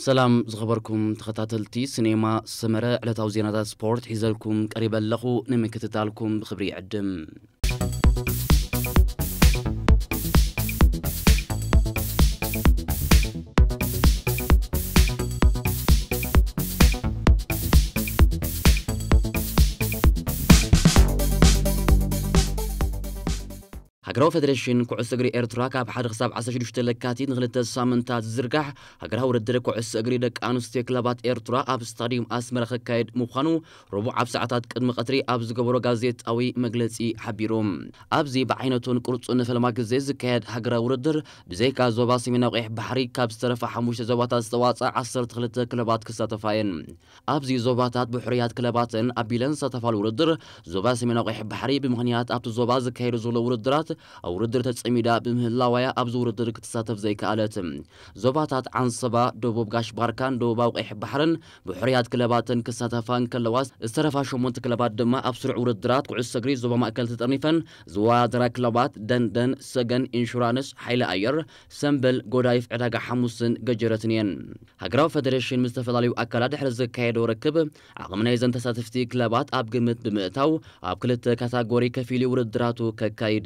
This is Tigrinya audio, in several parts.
ሰላም ዝኸበርኩም ተኸታተልቲ ሲኔማ ሰመረ፣ ዕለታዊ ዜናታት ስፖርት ሒዘልኩም ቀሪበ ኣለኹ። ንምክትታልኩም ብኽብሪ ይዕድም። ሃገራዊ ፌደሬሽን ኩዕሶ እግሪ ኤርትራ ካብ ሓደ ክሳብ ዓሰርተ ሽዱሽተ ለካቲት ንኽልተ ሳምንታት ዝዝርጋሕ ሃገራዊ ውድድር ኩዕሶ እግሪ ደቂ ኣንስትዮ ክለባት ኤርትራ ኣብ ስታዲየም ኣስመራ ክካየድ ምዃኑ ረቡዕ ኣብ ሰዓታት ቅድሚ ቀትሪ ኣብ ዝገበሮ ጋዜጣዊ መግለጺ ሓቢሩ። ኣብዚ ብዓይነቱን ቅርጹን ንፈለማ ግዜ ዝካየድ ሃገራዊ ውድድር ብዘይካ ዞባ ሰሜናዊ ቀይሕ ባሕሪ ካብ ዝተረፋ ሓሙሽተ ዞባታት ዝተዋጽኣ ዓሰርተ ክልተ ክለባት ክሳተፋ እየን። ኣብዚ ዞባታት ብሕሩያት ክለባተን ኣቢለን ዝሳተፋሉ ውድድር ዞባ ሰሜናዊ ቀይሕ ባሕሪ ብምኽንያት ኣብቲ ዞባ ዝካየዱ ዘሎ ውድድራት ኣብ ውድድር ተጸሚዳ ብምህላዋያ ኣብዚ ውድድር ክትሳተፍ ዘይከኣለት። ዞባታት ዓንሰባ፣ ደቡብ ጋሽ ባርካን ደቡባዊ ቀይሕ ባሕርን ብሕሩያት ክለባተን ክሳተፋ እንከለዋ ዝተረፋ ሸሞንተ ክለባት ድማ ኣብ ስሩዕ ውድድራት ኩዕሶ እግሪ ዞባ ማእከል ተጠርኒፈን ዝወዳደራ ክለባት ደንደን፣ ሰገን፣ ኢንሹራንስ፣ ሓይሊ ኣየር፣ ሰምበል፣ ጎዳይፍ፣ ዕዳጋ ሓሙስን ገጀረትን እየን። ሃገራዊ ፌደሬሽን ምስ ዝተፈላለዩ ኣካላት ድሕሪ ዘካየዶ ርክብ ዓቕሚ ናይዘን ተሳተፍቲ ክለባት ኣብ ግምት ብምእታው ኣብ ክልተ ካታጎሪ ከፊሉ ውድድራቱ ከካይድ።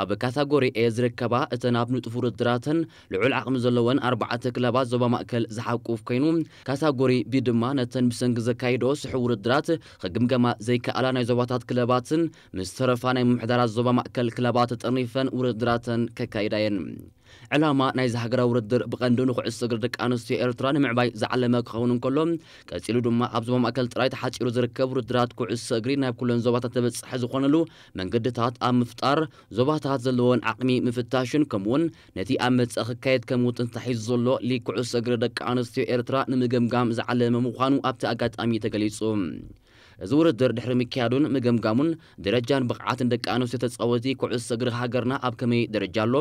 ኣብ ካታጎሪ ኤ ዝርከባ እተን ኣብ ንጡፍ ውድድራተን ልዑል ዓቕሚ ዘለወን ኣርባዕተ ክለባት ዞባ ማእከል ዝሓቁፍ ኮይኑ፣ ካታጎሪ ቢ ድማ ነተን ብሰንኪ ዘካይዶ ስሑው ውድድራት ክግምገማ ዘይከኣላ ናይ ዞባታት ክለባትን ምስ ተረፋ ናይ ምምሕዳራት ዞባ ማእከል ክለባት ተጠርኒፈን ውድድራተን ከካይዳ እየን። ዕላማ ናይዚ ሃገራዊ ውድድር ብቐንዱ ንኩዕሶ እግሪ ደቂ ኣንስትዮ ኤርትራ ንምዕባይ ዝዓለመ ክኸውን እንከሎ፣ ቀጺሉ ድማ ኣብ ዞባ ማእከል ጥራይ ተሓጺሩ ዝርከብ ውድድራት ኩዕሶ እግሪ ናብ ኩለን ዞባታት ተበጻሒ ዝኾነሉ መንገድታት ኣብ ምፍጣር፣ ዞባታት ዘለዎን ዓቕሚ ምፍታሽን፣ ከምኡውን ነቲ ኣብ መጻኢ ክካየድ ከም ውጥን ተታሒዙ ዘሎ ሊግ ኩዕሶ እግሪ ደቂ ኣንስትዮ ኤርትራ ንምግምጋም ዝዓለመ ምዃኑ ኣብቲ ኣጋጣሚ ተገሊጹ። እዚ ውድድር ድሕሪ ምክያዱን ምግምጋሙን፣ ደረጃን ብቕዓትን ደቂ ኣንስትዮ ተጻወቲ ኩዕሶ እግሪ ሃገርና ኣብ ከመይ ደረጃ ኣሎ፣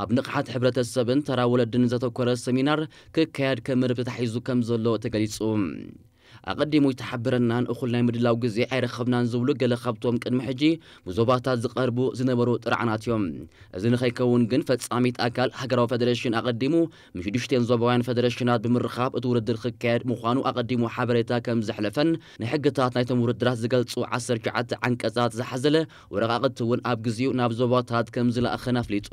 ኣብ ንቕሓት ሕብረተሰብን ተራ ወለድን ዘተኮረ ሰሚናር ክካየድ ከም መደብ ተታሒዙ ከም ዘሎ ተገሊጹ። ኣቐዲሙ ኣይተሓበረናን እኹል ናይ ምድላው ግዜ ኣይረኸብናን ዝብሉ ገለ ካብቶም ቅድሚ ሕጂ ብዞባታት ዝቐርቡ ዝነበሩ ጥርዓናት እዮም። እዚ ንኸይከውን ግን ፈጻሚት ኣካል ሃገራዊ ፌደሬሽን ኣቐዲሙ ምስ ሽዱሽተን ዞባውያን ፌደሬሽናት ብምርኻብ እቲ ውድድር ክካየድ ምዃኑ ኣቐዲሙ ሓበሬታ ከም ዘሕለፈን ንሕግታት ናይቶም ውድድራት ዝገልጹ ዓሰርተ ትሽዓተ ዓንቀጻት ዝሓዘለ ወረቓቕቲ እውን ኣብ ግዜኡ ናብ ዞባታት ከም ዝለኣኸን ኣፍሊጡ።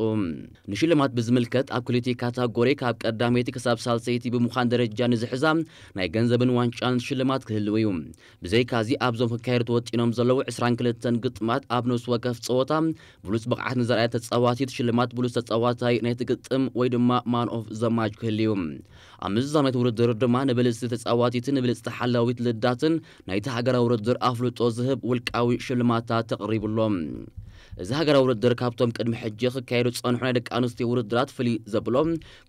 ንሽልማት ብዝምልከት ኣብ ክልቲኡ ካታጎሪ ካብ ቀዳመይቲ ክሳብ ሳልሰይቲ ብምዃን ደረጃ ንዝሕዛ ናይ ገንዘብን ዋንጫን ሽልማት ክህልው እዩ። ብዘይካዚ ኣብዞም ክካየዱ ተወጢኖም ዘለዉ ዕስራን ክልተን ግጥማት ኣብ ነፍሲ ወከፍ ጸወታ ብሉጽ ብቕዓት ንዘርኣየ ተጻዋቲት ሽልማት ብሉጽ ተጻዋታይ ናይቲ ግጥም ወይ ድማ ማን ኦፍ ዘ ማች ክህልዩ። ኣብ ምዝዛም ናይቲ ውድድር ድማ ንብልጽቲ ተጻዋቲትን ንብልጽቲ ሓላዊት ልዳትን ናይቲ ሃገራዊ ውድድር ኣፍልጦ ዝህብ ውልቃዊ ሽልማታት ተቐሪቡሎም። እዚ ሃገራዊ ውድድር ካብቶም ቅድሚ ሕጂ ክካየዱ ዝጸንሑ ናይ ደቂ ኣንስትዮ ውድድራት ፍልይ ዘብሎ፣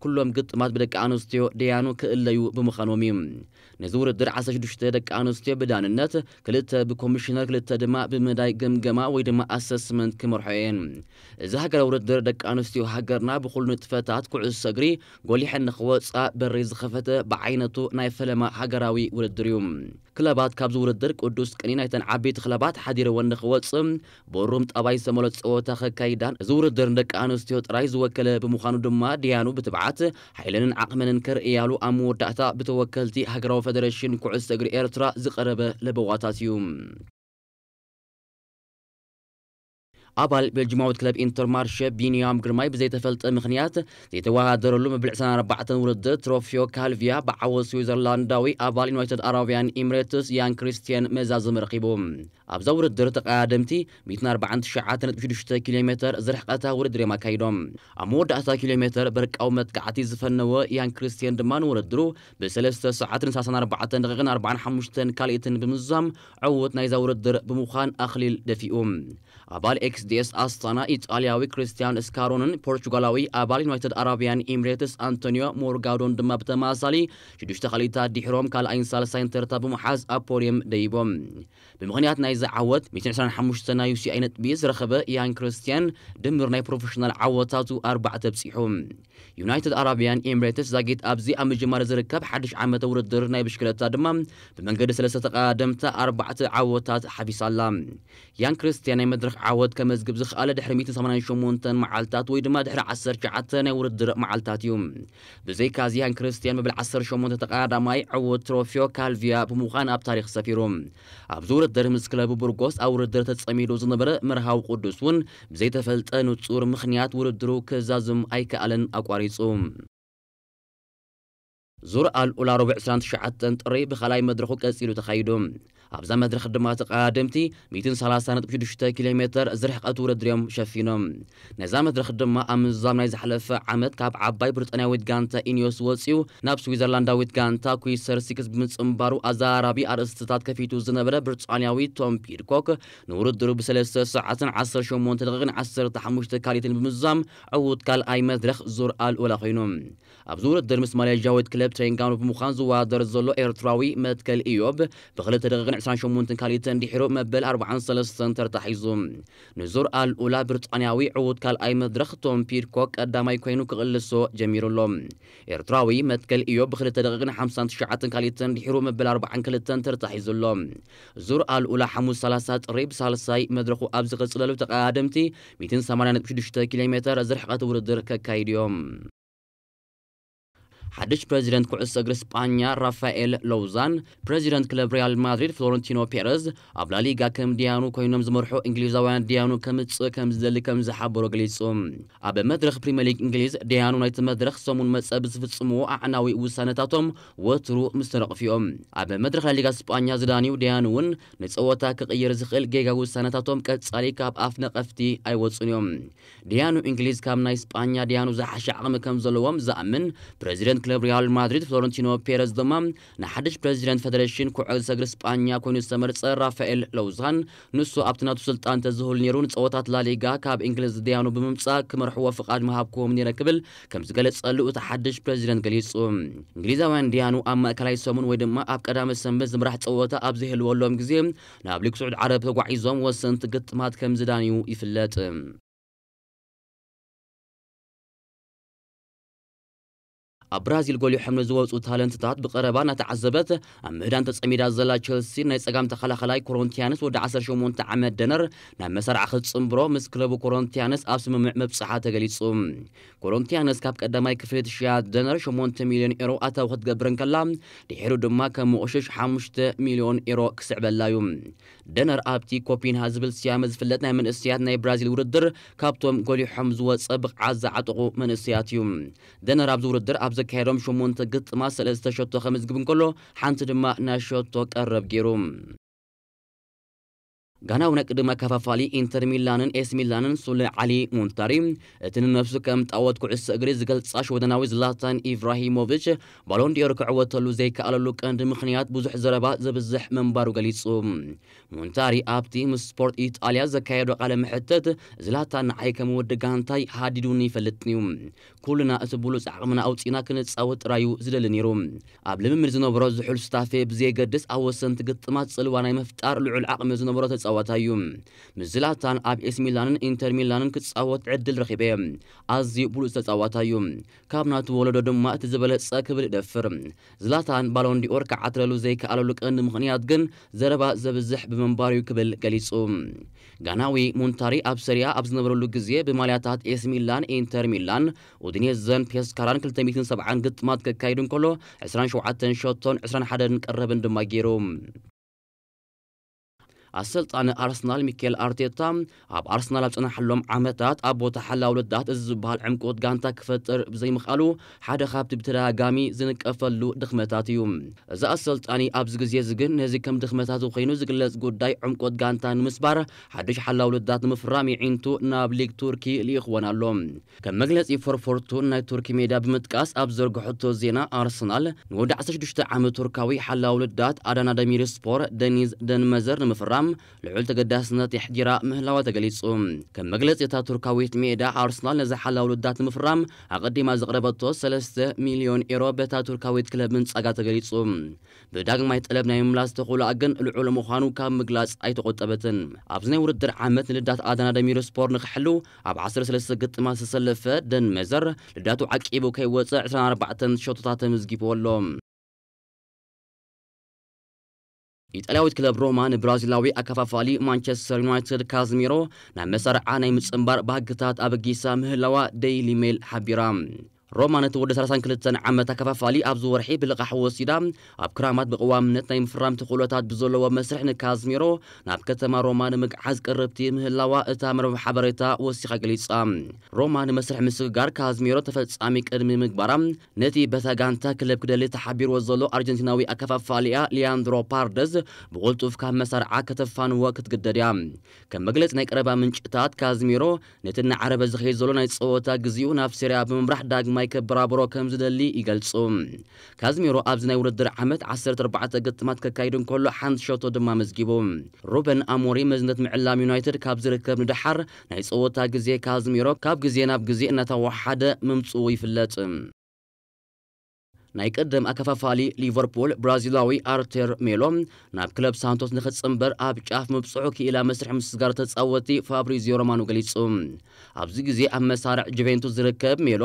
ኩሎም ግጥማት ብደቂ ኣንስትዮ ደያኑ ክእለዩ ብምዃኖም እዩ። ነዚ ውድድር ዓሰርተ ሽዱሽተ ደቂ ኣንስትዮ ብዳንነት፣ ክልተ ብኮሚሽነር፣ ክልተ ድማ ብምዳይ ግምገማ ወይ ድማ ኣሰስመንት ክመርሖ እየን። እዚ ሃገራዊ ውድድር ደቂ ኣንስትዮ ሃገርና ብኹሉ ንጥፈታት ኩዕሶ እግሪ ጎሊሐን ንኽወጻ በሪ ዝኸፈተ ብዓይነቱ ናይ ፈለማ ሃገራዊ ውድድር እዩ። ክለባት ካብዚ ውድድር ቅዱስ ቅኒ ናይተን ዓበይቲ ክለባት ሓዲረወን ንኽወጽእ ብእሩም ጠባይ ዝተመልኦ ጸወታ ከካይዳን፣ እዚ ውድድር ንደቂ ኣንስትዮ ጥራይ ዝወከለ ብምዃኑ ድማ፣ ድያኑ ብትብዓት ሓይለንን ዓቕመንን ከርእያሉ ኣብ መወዳእታ ብተወከልቲ ሃገራዊ ፌደሬሽን ኩዕሶ እግሪ ኤርትራ ዝቐረበ ለበዋታት እዩ። ኣባል ቤልጂማዊት ክለብ ኢንተርማርሸ ቢንያም ግርማይ ብዘይተፈልጠ ምኽንያት ዘይተወዳደረሉ መበል ዕስራን ኣርባዕተን ውድድር ትሮፊዮ ካልቪያ ብዓወት ስዊዘርላንዳዊ ኣባል ዩናይትድ ኣረቢያን ኢምሬትስ ያን ክሪስቲያን መዛዘሚ ረኺቡ። ኣብዛ ውድድር ተቐዳደምቲ ሚእትን ኣርባዓን ትሽዓተ ነጥቢ ሽዱሽተ ኪሎ ሜተር ዝርሕቐታ ውድድር እዮም ኣካይዶም። ኣብ መወዳእታ ኪሎ ሜተር በርቃዊ መጥቃዕቲ ዝፈነወ ያን ክሪስቲያን ድማ ንውድድሩ ብሰለስተ ሰዓትን ሰላሳን ኣርባዕተን ደቂቕን ኣርባዓን ሓሙሽተን ካልኢትን ብምዝዛም ዕዉት ናይዛ ውድድር ብምዃን ኣኽሊል ደፊኡ። ኣባል ኤክስዲኤስ ኣስታና ኢጣልያዊ ክሪስቲያን ስካሮንን ፖርቹጋላዊ ኣባል ዩናይትድ ኣረቢያን ኢምሬትስ ኣንቶኒዮ ሞርጋዶን ድማ ብተመሳሳሊ ሽዱሽተ ካልኢታት ድሒሮም ካልኣይን ሳልሳይን ተርታ ብምሓዝ ኣብ ፖድየም ደይቦም። ብምኽንያት ናይዚ ዓወት ሚእትን ዕስራን ሓሙሽተ ናይ ዩሲኣይ ነጥቢ ዝረኸበ ያን ክርስቲያን ድምር ናይ ፕሮፌሽናል ዓወታቱ ኣርባዕተ ኣብጺሑ። ዩናይትድ ኣረቢያን ኤምሬትስ ዛጊት ኣብዚ ኣብ ምጅማር ዝርከብ ሓድሽ ዓመተ ውድድር ናይ ብሽክለታ ድማ ብመንገዲ ሰለስተ ተቐዳደምታ ኣርባዕተ ዓወታት ሓቢሳ ኣላ። ያን ክርስቲያን ናይ መድረኽ ዓወት ከም ክመዝግብ ዝኸኣለ ድሕሪ ሚእትን ሰማንያን ሸሞንተን መዓልታት ወይ ድማ ድሕሪ ዓሰርተ ትሽዓተ ናይ ውድድር መዓልታት እዩ። ብዘይካዚ ሃን ክርስቲያን መበል ዓሰርተ ሸሞንተ ተቐዳዳማይ ዕዉት ትሮፊዮ ካልቪያ ብምዃን ኣብ ታሪኽ ሰፊሩ። ኣብዚ ውድድር ምስ ክለቡ ቡርጎስ ኣብ ውድድር ተጸሚዱ ዝነበረ መርሃዊ ቅዱስ እውን ብዘይተፈልጠ ንጹር ምኽንያት ውድድሩ ክዛዝም ኣይከኣለን ኣቋሪጹ። ዙር ኣልኡላ ረቡዕ ዕስራን ትሽዓተን ጥሪ ብኻልኣይ መድረኹ ቀጺሉ ተኻይዱ። ኣብዛ መድረኽ ድማ ተቐዳደምቲ ሚእትን ሰላሳ ነጥቢ ሽዱሽተ ኪሎ ሜተር ዝርሕቀት ውድድር እዮም ሸፊኖም። ነዛ መድረኽ ድማ ኣብ ምዛም ናይ ዝሓለፈ ዓመት ካብ ዓባይ ብሪጣንያዊት ጋንታ ኢኒዮስ ወጺኡ ናብ ስዊዘርላንዳዊት ጋንታ ኩይሰር ሲክስ ብምጽንባሩ ኣዘራራቢ ኣርእስትታት ከፊቱ ዝነበረ ብሪጣንያዊ ቶም ፒድኮክ ንውድድሩ ብሰለስተ ሰዓትን ዓሰርተ ሸሞንተ ደቂቕን ዓሰርተ ሓሙሽተ ካሊትን ብምዛም ዕዉት ካልኣይ መድረኽ ዙር ኣልኡላ ኮይኑ። ኣብዚ ውድድር ምስ ማሌዥያዊት ክለብ ትሬንጋኖ ብምዃን ዝወዳደር ዘሎ ኤርትራዊ መትከል ኢዮብ ብክልተ ደቂቕን ዕስራን ሸሞንተን ካሊትን ድሒሩ መበል ኣርባዓን ሰለስተን ተርታ ሒዙ። ንዙር ኣልኡላ ብሪጣንያዊ ዕዉት ካልኣይ መድረኽ ቶም ፒድኮክ ቀዳማይ ኮይኑ ክቕልሶ ጀሚሩ ኣሎ። ኤርትራዊ መትከል ኢዮብ ብክልተ ደቂቕን ሓምሳን ትሽዓተን ካሊትን ድሒሩ መበል ኣርባዓን ክልተን ተርታ ሒዙ ኣሎ። ዙር ኣልኡላ ሓሙስ ሰላሳ ጥሪ ብሳልሳይ መድረኹ ኣብ ዝቕጽለሉ ተቐዳደምቲ ሚእትን ሰማንያን ነጥቢ ሽዱሽተ ኪሎ ሜተር ዝርሕቀት ውድድር ከካይዱ እዮም። ሓድሽ ፕሬዚደንት ኩዕሶ እግሪ ስጳኛ ራፋኤል ሎውዛን ፕሬዚደንት ክለብ ሪያል ማድሪድ ፍሎረንቲኖ ፔረዝ ኣብ ላሊጋ ከም ዲያኑ ኮይኖም ዝመርሑ እንግሊዛውያን ዲያኑ ከምጽእ ከም ዝደሊ ከም ዝሓበሩ ገሊጹ። ኣብ መድረኽ ፕሪምየር ሊግ እንግሊዝ ዲያኑ ናይቲ መድረኽ ሰሙን መጸ ብዝፍጽምዎ ኣዕናዊ ውሳነታቶም ወትሩ ምስ ተነቕፉ እዮም። ኣብ መድረኽ ላሊጋ ስጳኛ ዝዳንዩ ዲያኑ እውን ንጸወታ ክቕይር ዝኽእል ጌጋ ውሳነታቶም ቀጻሊ ካብ ኣፍ ነቐፍቲ ኣይወጹን እዮም። ዲያኑ እንግሊዝ ካብ ናይ ስጳኛ ዲያኑ ዝሓሸ ዓቕሚ ከም ዘለዎም ዝኣምን ፕሬዚደንት ክለብ ሪያል ማድሪድ ፍሎረንቲኖ ፔረዝ ድማ ንሓድሽ ፕሬዚደንት ፌደሬሽን ኩዕሶ እግሪ ስጳኛ ኮይኑ ዝተመርጸ ራፋኤል ሎውዛን ንሱ ኣብቲ ናቱ ስልጣን ተዝህሉ ነይሩ ንጸወታት ላሊጋ ካብ እንግሊዝ ዲያኑ ብምምጻእ ክመርሕዎ ፍቓድ ምሃብክዎም ነይረ ክብል ከም ዝገለጸሉ እቲ ሓድሽ ፕሬዚደንት ገሊጹ። እንግሊዛውያን ዲያኑ ኣብ ማእከላይ ሰሙን ወይ ድማ ኣብ ቀዳመ ሰንበት ዝምራሕ ጸወታ ኣብ ዝህልወሎም ግዜ ናብ ሊግ ስዑድ ዓረብ ተጓዒዞም ወሰንቲ ግጥማት ከም ዝዳንዩ ይፍለጥ። ኣብ ብራዚል ጎሊሖም ንዝወጹ ታለንትታት ብቐረባ እናተዓዘበት ኣብ ምህዳን ተጸሚዳ ዘላ ቸልሲ ናይ ጸጋም ተኸላኸላይ ኮሮንቲያንስ ወዲ ዓሰርተ ሸሞንተ ዓመት ደነር ናብ መሳርዓ ክትጽንብሮ ምስ ክለቡ ኮሮንቲያንስ ኣብ ስምምዕ ምብጽሓ ተገሊጹ። ኮሮንቲያንስ ካብ ቀዳማይ ክፍሊት ሽያጥ ደነር ሸሞንተ ሚልዮን ኤሮ ኣታዊ ክትገብር እንከላ ድሒሩ ድማ ከም ምቑሽሽ ሓሙሽተ ሚልዮን ኤሮ ክስዕበላ እዩ። ደነር ኣብቲ ኮፒንሃ ዝብል ስያመ ዝፍለጥ ናይ መንእሰያት ናይ ብራዚል ውድድር ካብቶም ጎሊሖም ዝወጸ ብቕዓት ዝዓጠቑ መንእሰያት እዩ። ደነር ኣብዚ ውድድር ኣብ ዘካየዶም ሸሞንተ ግጥማት ሰለስተ ሸቶ ከምዝግብ እንከሎ ሓንቲ ድማ ናይ ሸቶ ቀረብ ገይሩ። ጋናዊ ናይ ቅድም ኣከፋፋሊ ኢንተር ሚላንን ኤስ ሚላንን ሱለ ዓሊ ሙንታሪ እቲ ንነብሱ ከም ጣወት ኩዕሶ እግሪ ዝገልጻ ሽወደናዊ ዝላታን ኢብራሂሞቪች ባሎን ዲዮር ክዕወተሉ ዘይከኣለሉ ቀንዲ ምኽንያት ብዙሕ ዘረባ ዘብዝሕ ምንባሩ ገሊጹ። ሙንታሪ ኣብቲ ምስ ስፖርት ኢጣልያ ዘካየዶ ቃለ መሕተት ዝላታን ንዓይ ከም ወዲ ጋንታይ ሃዲዱኒ ይፈልጥን እዩ። ኩልና እቲ ብሉጽ ዓቕምና ኣውጺና ክንጻወት ጥራዩ ዝደሊ ነይሩ። ኣብ ልምምድ ዝነበሮ ዝሑል ስታፌ ብዘየገድስ ኣብ ወሰንቲ ግጥማት ጽልዋ ናይ ምፍጣር ልዑል ዓቕሚ ዝነበሮ ተጻዋታይ እዩ። ምስ ዝላታን ኣብ ኤስ ሚላንን ኢንተር ሚላንን ክጻወት ዕድል ረኺበ። ኣዝዩ ብሉጽ ተጻዋታይ እዩ። ካብ ናቱ ወለዶ ድማ እቲ ዝበለጸ ክብል እደፍር። ዝላታን ባሎን ዲኦር ክዓትረሉ ዘይከኣለሉ ቀንዲ ምኽንያት ግን ዘረባ ዘብዝሕ ብምንባሩ እዩ ክብል ገሊጹ። ጋናዊ ሙንታሪ ኣብ ሰሪያ ኣብ ዝነበረሉ ግዜ ብማልያታት ኤስ ሚላን፣ ኢንተር ሚላን፣ ኡዲኔዘን ፔስካራን ክልተ ሚእትን ሰብዓን ግጥማት ከካይዱ እንከሎ ዕስራን ሸውዓተን ሸቶን ዕስራን ሓደን ቀረብን ድማ ገይሩ። ኣሰልጣኒ ኣርሰናል ሚኬል ኣርቴታ ኣብ ኣርሰናል ኣብ ጸናሓሎም ዓመታት ኣብ ቦታ ሓላው ልዳት እዚ ዝበሃል ዕምቆት ጋንታ ክፈጥር ብዘይምኽኣሉ ሓደ ካብቲ ብተደጋጋሚ ዝንቀፈሉ ድኽመታት እዩ። እዚ ኣሰልጣኒ ኣብዚ ግዜ እዚ ግን ነዚ ከም ድኽመታቱ ኮይኑ ዝግለጽ ጉዳይ ዕምቆት ጋንታ ንምስባር ሓድሽ ሓላው ልዳት ንምፍራም ይዒንቱ ናብ ሊግ ቱርኪ ልኢኽወን ኣሎ። ከም መግለጺ ፎርፎርቱን ናይ ቱርኪ ሜድያ ብምጥቃስ ኣብ ዘርግሐቶ ዜና ኣርሰናል ንወዲ ዓሰርተ ሽዱሽተ ዓመት ቱርካዊ ሓላው ልዳት ኣዳና ደሚር ስፖር ደኒዝ ደንመዘር ንምፍራም ልዑል ተገዳስነት የሕዲራ ምህላዋ ተገሊጹ። ከም መግለጺ እታ ቱርካዊት ሜዳ ኣርሰናል ነዚ ሓላው ልዳት ንምፍራም ኣቐዲማ ዘቕረበቶ ሰለስተ ሚልዮን ኤሮ በታ ቱርካዊት ክለብ ምንጻጋ ተገሊጹ። ብዳግማይ ጠለብ ናይ ምምላስ ተኽእሎኣ ግን ልዑል ምዃኑ ካብ ምግላጽ ኣይተቖጠበትን። ኣብዚ ናይ ውድድር ዓመት ንልዳት ኣዳና ደሚር ስፖር ንኽሕሉ ኣብ ዓሰርተ ሰለስተ ግጥማት ዝተሰለፈ ደን መዘር ልዳቱ ዓቂቡ ከይወጸ ዕስራን ኣርባዕተን ሸቶታት ተመዝጊቡ ኣሎ። ኢጣልያዊት ክለብ ሮማ ንብራዚላዊ ኣከፋፋሊ ማንቸስተር ዩናይትድ ካዝሚሮ ናብ መሳርዓ ናይ ምጽንባር ባህግታት ኣበጊሳ ምህላዋ ደይሊ ሜል ሓቢራ። ሮማ ነቲ ወዲ ሰላሳን ክልተን ዓመት ኣከፋፋሊ ኣብዚ ወርሒ ብልቓሕ ወሲዳ፣ ኣብ ክራማት ብቕዋምነት ናይ ምፍራም ተኽእሎታት ብዘለዎ መስርሕ ንካዝሚሮ ናብ ከተማ ሮማ ንምግዓዝ ቅርብቲ ምህላዋ እታ መርበብ ሓበሬታ ወሲኻ ገሊጻ። ሮማ ንመስርሕ ምስግጋር ካዝሚሮ ተፈጻሚ ቅድሚ ምግባራ፣ ነቲ በታ ጋንታ ክለብ ክደሊ ተሓቢርዎ ዘሎ ኣርጀንቲናዊ ኣከፋፋሊኣ ሊያንድሮ ፓርደዝ ብቕልጡፍ ካብ መሳርዓ ከተፋንዎ ክትግደድ እያ። ከም መግለጺ ናይ ቀረባ ምንጭታት፣ ካዝሚሮ ነቲ እናዓረበ ዝኸይድ ዘሎ ናይ ጸወታ ግዜኡ ናብ ሴሪያ ብምምራሕ ዳግማይ ከበራብሮ ከም ዝደሊ ይገልጹ። ካዝሚሮ ኣብዚ ናይ ውድድር ዓመት ዓሰርተ ኣርባዕተ ግጥማት ከካይድ እንከሎ ሓንቲ ሸቶ ድማ መዝጊቡ። ሩበን ኣሞሪም መዝነት ምዕላም ዩናይትድ ካብ ዝርከብ ንደሓር ናይ ጸወታ ግዜ ካዝሚሮ ካብ ግዜ ናብ ግዜ እናተወሓደ ምምጽኡ ይፍለጥ። ናይ ቀደም ኣከፋፋሊ ሊቨርፑል ብራዚላዊ ኣርተር ሜሎ ናብ ክለብ ሳንቶስ ንኽጽንበር ኣብ ጫፍ ምብጽሑ ክኢላ መስርሕ ምስጋር ተጻወቲ ፋብሪዚዮ ሮማኖ ገሊጹ። ኣብዚ ግዜ ኣብ መሳርዕ ጁቬንቱስ ዝርከብ ሜሎ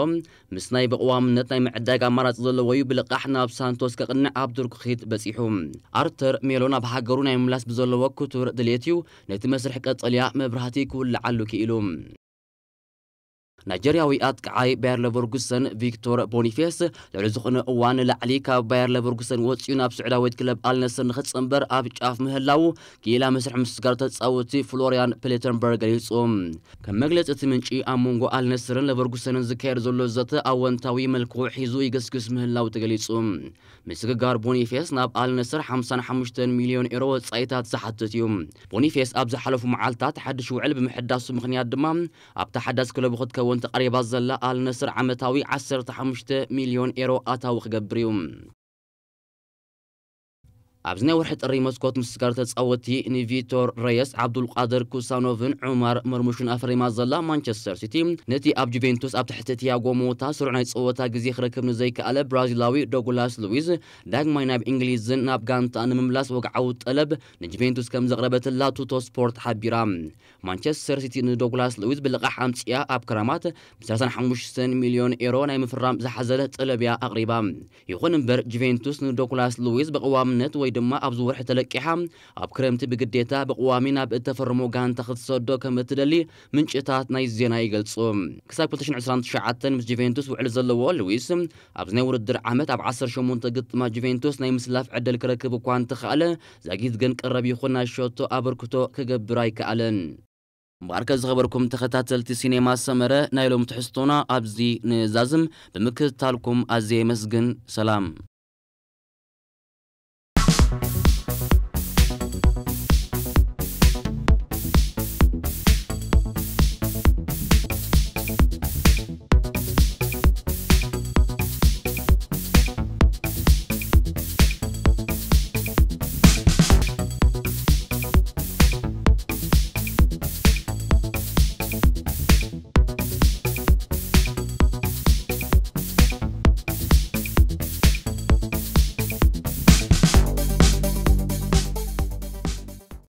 ምስ ናይ ብቕዋምነት ናይ ምዕዳግ ኣማራጺ ዘለዎ እዩ፣ ብልቓሕ ናብ ሳንቶስ ከቕንዕ ኣብ ቱርኪት በጺሑ። ኣርተር ሜሎ ናብ ሃገሩ ናይ ምምላስ ብዘለዎ ክቱር ድሌት እዩ ነቲ መስርሕ ቀጠልያ መብራህቲ ክውልዓሉ ክኢሉ። ናይጀርያዊ ኣጥቃዓይ ባየር ለቨርኩሰን ቪክቶር ቦኒፌስ ልዕሊ ዝኾነ እዋን ንላዕሊ ካብ ባየር ለቨርኩሰን ወፂኡ ናብ ስዑዳዊት ክለብ ኣልነስር ንኽፅንበር ኣብ ጫፍ ምህላው ክኢላ መስርሕ ምስጋር ተፃወቲ ፍሎሪያን ፕሌተንበርግ ገሊፁ። ከም መግለፂ እቲ ምንጪ፣ ኣብ መንጎ ኣልነስርን ለቨርኩሰንን ዝካየድ ዘሎ ዘተ ኣወንታዊ መልክዑ ሒዙ ይገስግስ ምህላው ተገሊፁ። ምስግጋር ቦኒፌስ ናብ ኣልነስር ሓምሳን ሓሙሽተን ሚልዮን ኤሮ ወጻኢታት ዝሓትት እዩ። ቦኒፌስ ኣብ ዝሓለፉ መዓልታት ሓድሽ ውዕል ብምሕዳሱ ምኽንያት ድማ ኣብታ ሓዳስ ክለቡ ክትከውን ተቓሪባ ዘላ ኣልነስር ዓመታዊ ዓሰርተ ሓሙሽተ ሚልዮን ኤሮ ኣታዊ ክገብር እዩ። ኣብዚ ናይ ወርሒ ጥሪ መስኮት ምስጋር ተጻወቲ ንቪቶር ረየስ፣ ዓብዱልቃድር ኩሳኖቭን ዑማር መርሙሽን ኣፈሪማ ዘላ ማንቸስተር ሲቲ፣ ነቲ ኣብ ጁቬንቱስ ኣብ ትሕቲ ቲያጎ ሞታ ስሩዕ ናይ ጸወታ ግዜ ክረክብ ንዘይከኣለ ብራዚላዊ ዶግላስ ሉዊዝ ዳግማይ ናብ እንግሊዝን ናብ ጋንታ ንምምላስ ወግዓዊ ጠለብ ንጁቬንቱስ ከም ዘቕረበትላ ቱቶ ስፖርት ሓቢራ። ማንቸስተር ሲቲ ንዶግላስ ሉዊዝ ብልቓሕ ኣምጽያ ኣብ ክራማት ብ ሰላሳን ሓሙሽተን ሚልዮን ኤሮ ናይ ምፍራም ዝሓዘለ ጠለብ እያ ኣቕሪባ። ይኹን እምበር፣ ጁቬንቱስ ንዶግላስ ሉዊዝ ብቐዋምነት ወይ ድማ ኣብዚ ወርሒ ተለቂሓ ኣብ ክረምቲ ብግዴታ ብቐዋሚ ናብ እተፈርሞ ጋንታ ክትሰዶ ከም እትደሊ ምንጭታት ናይ ዜና ይገልጹ። ክሳብ ክልተ ሽሕን ዕስራን ትሽዓተን ምስ ጁቬንቱስ ውዕል ዘለዎ ሉዊስ፣ ኣብዚ ናይ ውድድር ዓመት ኣብ ዓሰርተ ሸሞንተ ግጥማት ጁቬንቱስ ናይ ምስላፍ ዕድል ክረክብ እኳ እንተኸኣለ፣ ዛጊት ግን ቀረብ ይኹን ናይ ሸቶ ኣበርክቶ ክገብር ኣይከኣለን። እምበኣርከ ዝኸበርኩም ተኸታተልቲ ሲኔማ ሰመረ፣ ናይ ሎም ትሕዝቶና ኣብዚ ንዛዝም። ብምክትታልኩም ኣዝየ የመስግን። ሰላም።